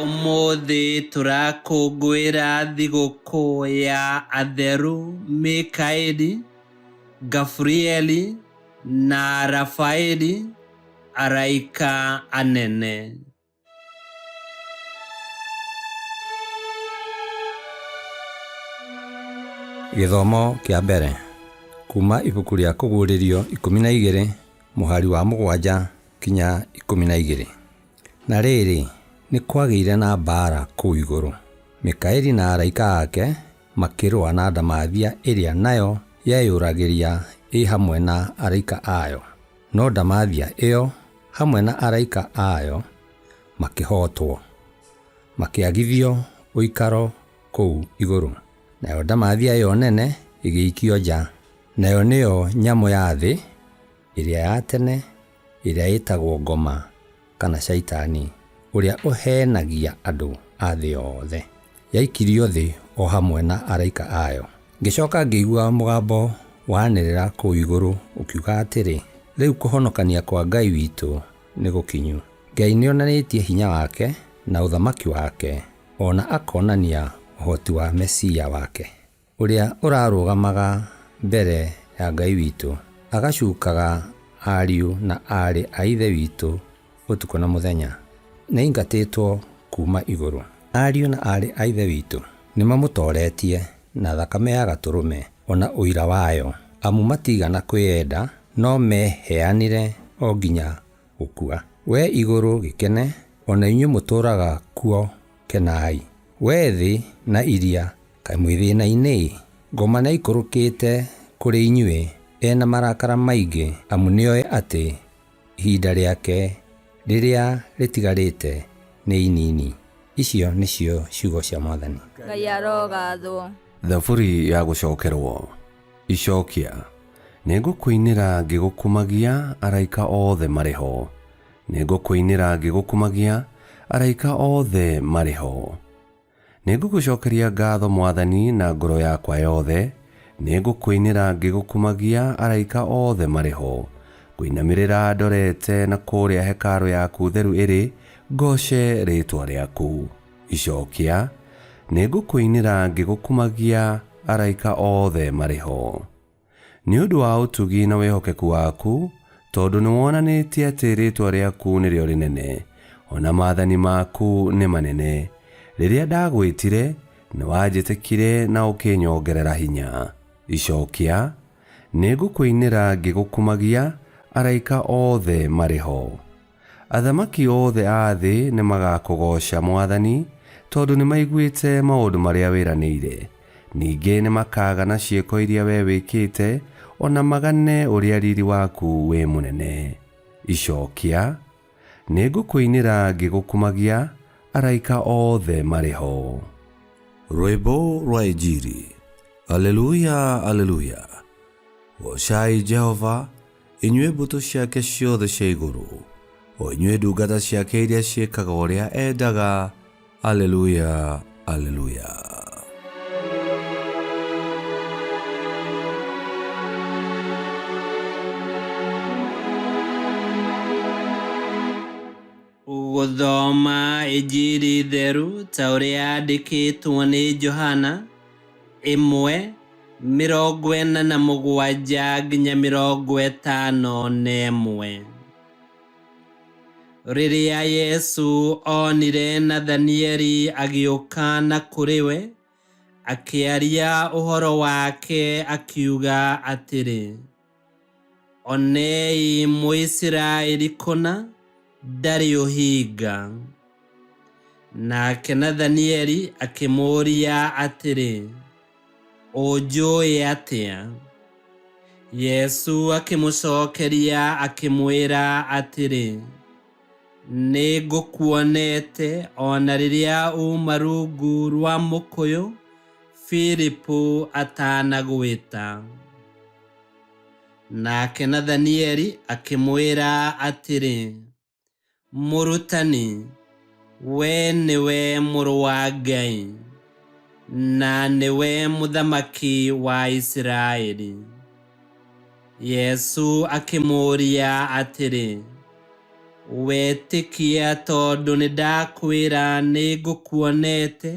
Ũmũthĩ tũrakũngũĩra thigũkũ ya atheru Mikaeli, Gaburieli na Rafaeli, araika anene. Gĩthomo kĩa mbere kuma ibuku rĩa Kũguũrĩrio 12 mũhari wa 7 kinya 12. Na rĩrĩ, nĩ kwagĩire na mbaara kũu igũrũ. Mikaeli na araika ake makĩrũa na ndamathia ĩrĩa nayo yeyũragĩria ĩ hamwe na araika ayo. No ndamathia ĩyo hamwe na araika ayo makĩhootwo, makĩagithio ũikaro kũu igũrũ. Nayo ndamathia ĩyo nene ĩgĩikio nja, nayo nĩyo nyamũ ya thĩ ĩrĩa ya tene, ĩrĩa ĩtagwo Ngoma kana Shaitani, ũrĩa ũheenagia andũ a thĩ yothe. Yaikirio thĩ o hamwe na araika ayo. Ngĩcoka ngĩigua mũgambo wanĩrĩra kũu igũrũ ũkiuga atĩrĩ, Rĩu kũhonokania kwa Ngai witũ nĩ gũkinyu. Ngai nĩonanĩtie hinya wake na ũthamaki wake, o na akonania ũhoti wa Mesia wake, ũrĩa ũrarũgamaga mbere ya Ngai witũ, agacukaga ariũ na aarĩ a Ithe witũ ũtukũ na mũthenya. Nĩaingatĩtwo kuuma igũrũ. Ariũ na aarĩ a Ithe witũ nĩmamũtooretie na thakame ya Gatũrũme o na ũira wayo, amu matiigana kwĩyenda, no meeheanire o nginya gũkua. Wee igũrũ gĩkene, o na inyuĩ mũtũũraga kuo kenai! Wee thĩ na iria, kaĩ mwĩ thĩna-inĩ-ĩ! Ngoma nĩaikũrũkĩte kũrĩ inyuĩ e na marakara maingĩ, amu nĩoĩ atĩ ihinda rĩake rĩrĩa rĩtigarĩte nĩ inini. Icio nĩcio ciugo cia Mwathani. Ngai arogathwo. Thaburi ya gũcokerwo. Icokia. Nĩngũkũinĩra ngĩgũkumagia, araika othe marĩ ho. Nĩngũkũinĩra ngĩgũkumagia, araika othe marĩ ho. Nĩngũgũcokeria ngatho Mwathani na ngoro yakwa yothe, nĩngũkũinĩra ngĩgũkumagia, araika othe marĩ ho. Ngũinamĩrĩra ndorete na kũrĩa hekarũ yaku theru ĩrĩ, ngooce rĩĩtwa rĩaku. Icokia. Nĩngũkũinĩra ngĩgũkumagia, araika othe marĩ ho. Nĩ ũndũ wa ũtugi na wĩhokeku waku, tondũ nĩwonanĩtie atĩ rĩĩtwa rĩaku nĩrĩo rĩnene, o na maathani maku nĩ manene. Rĩrĩa ndagwĩtire, nĩwanjĩtĩkire na ũkĩnyongerera hinya. Icokia. Nĩngũkũinĩra ngĩgũkumagia, araika othe marĩ ho. Athamaki othe a thĩ nĩmagakũgooca, Mwathani, tondũ nĩmaiguĩte maũndũ marĩa wĩranĩire. Ningĩ nĩmakagana ciĩko iria wee wĩkĩte, o na magane ũrĩa riri waku wĩ mũnene. Icokia. Nĩngũkũinĩra ngĩgũkumagia, araika othe marĩ ho. Rwĩmbo rwa Injiri. Aleluya, Aleluya. Goocai Jehova, inyuĩ mbũtũ ciake ciothe cia igũrũ, o inyuĩ ndungata ciake iria ciĩkaga ũrĩa endaga. Aleluya, Aleluya. Gũthoma Injiri theru ta ũrĩa yandĩkĩtwo nĩ Johana 1:47 nginya 51. Rĩrĩa Yesu onire Nathanieli agĩũka na kũrĩ we, akĩaria ũhoro wake akiuga atĩrĩ, Onei Mũisiraeli kũna, ndarĩ ũhinga. Nake Nathanieli akĩmũũria atĩrĩ, Ũnjũĩ atĩa? Yesu akĩmũcokeria akĩmwĩra atĩrĩ, Nĩ ngũkuonete o na rĩrĩa uuma rungu rwa mũkũyũ Filipu atanagwĩta. Nake Nathanieli akĩmwĩra atĩrĩ, Mũrutani, wee nĩwe Mũrũ wa Ngai, na nĩwe Mũthamaki wa Isiraeli. Yesu akĩmũũria atĩrĩ, Wetĩkia tondũ nĩndakwĩra nĩngũkuonete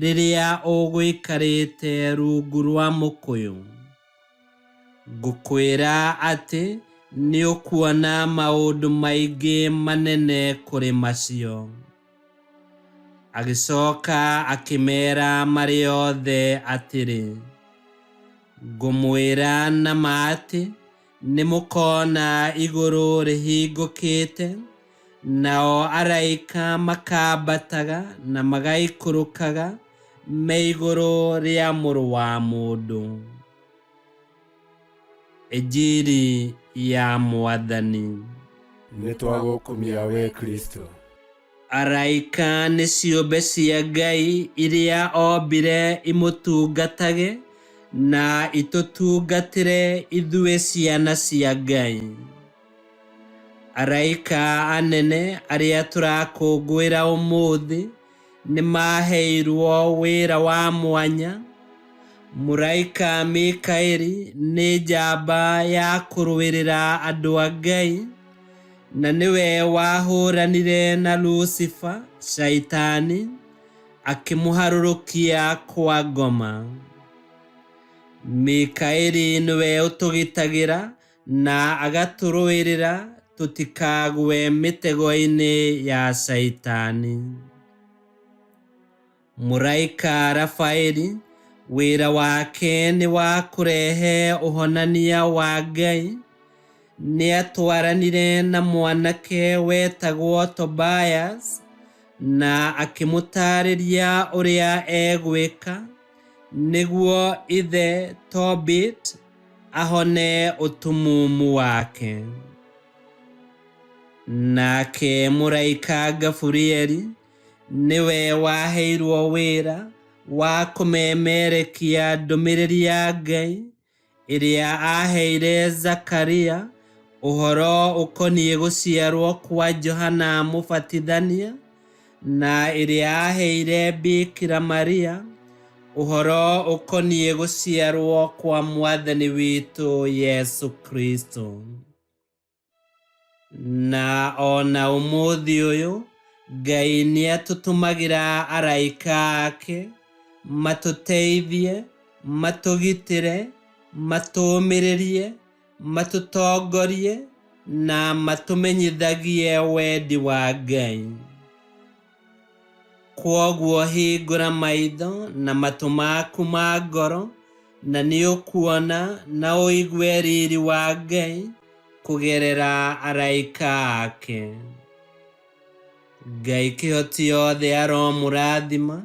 rĩrĩa ũgũikarĩte rungu rwa mũkũyũ. Ngũkwĩra atĩ nĩũkuona maũndũ maingĩ manene kũrĩ macio. Agĩcoka akĩmeera marĩ othe atĩrĩ, ngũmwĩra na ma atĩ nĩmũkona igũrũ rĩhingũkĩte, nao araika makambataga na magaikũrũkaga me igũrũ rĩa Mũrũ wa Mũndũ. Injiri ya Mwathani. Nĩtwagũkumia we Kristo. Araika nĩ ciũmbe cia Ngai iria ombire imũtungatage na itũtungatĩre ithuĩ ciana cia Ngai. Araika anene arĩa tũrakũngũĩra ũmũthĩ nĩmaheirwo wĩra wa mwanya. Mũraika Mikaeli nĩ njamba ya kũrũĩrĩra andũ a Ngai, na nĩwe wahũranire na Lucifer, Shaitani, akĩmũharũrũkia kwa ngoma. Mikaeli nĩwe ũtũgitagĩra na agatũrũĩrĩra tũtikagwe mĩtego-inĩ ya Shaitani. Mũraika Rafaeli wĩra wake nĩ wa kũrehe ũhonania wa Ngai. Nĩatwaranire na mwanake wetagwo Tobias na akĩmũtaarĩria ũrĩa egwĩka nĩguo ithe Tobit ahone ũtumumu wake. Nake mũraika Gaburieli nĩwe waheirwo wĩra wa kũmemerekia ndũmĩrĩri ya Ngai ĩrĩa aheire Zakaria ũhoro ũkoniĩ gũciarwo kwa Johana Mũbatithania, na ĩrĩa aheire Bikira Maria ũhoro ũkoniĩ gũciarwo kwa Mwathani witũ Yesu Kristo. Na ona ũmũthĩ ũyũ Ngai nĩatũtũmagĩra araika ake matũteithie, matũgitĩre, matũũmĩrĩrie, matũtongorie na matũmenyithagie wendi wa Ngai. Kwoguo hingũra maitho na matũ maku ma ngoro, na nĩũkuona na ũigue riri wa Ngai kũgerera araika ake. Ngai kĩhoti yothe aromũrathima,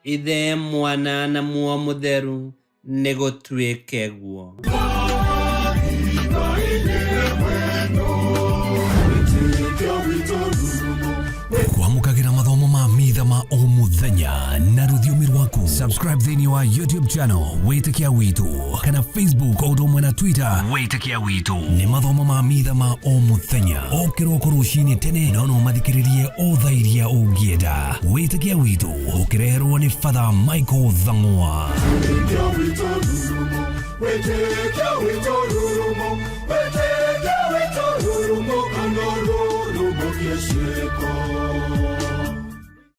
Ithe, Mwana na Muo Mũtheru, nĩgũtuĩke guo. Kwamũkagĩra mathomo ma mitha ma o mũthenya na rũthiomi rwaku. Subscribe thĩinĩ wa YouTube channel Wĩtĩkia Witũ kana Facebook o ũndũ ũmwe na Twitter Wĩtĩkia Witũ. Nĩ mathomo ma mitha ma o mũthenya o kĩroko rũcinĩ tene, no no mathikĩrĩrie o thaa iria ũngĩenda. Wĩtĩkia Witũ ũkĩreherwo nĩ Father Michael Thang'wa. Wĩtĩkia witũ rurumo, wĩtĩkia witũ rurumo, wĩtĩkia witũ rurumo, kana rurumo kĩciĩko.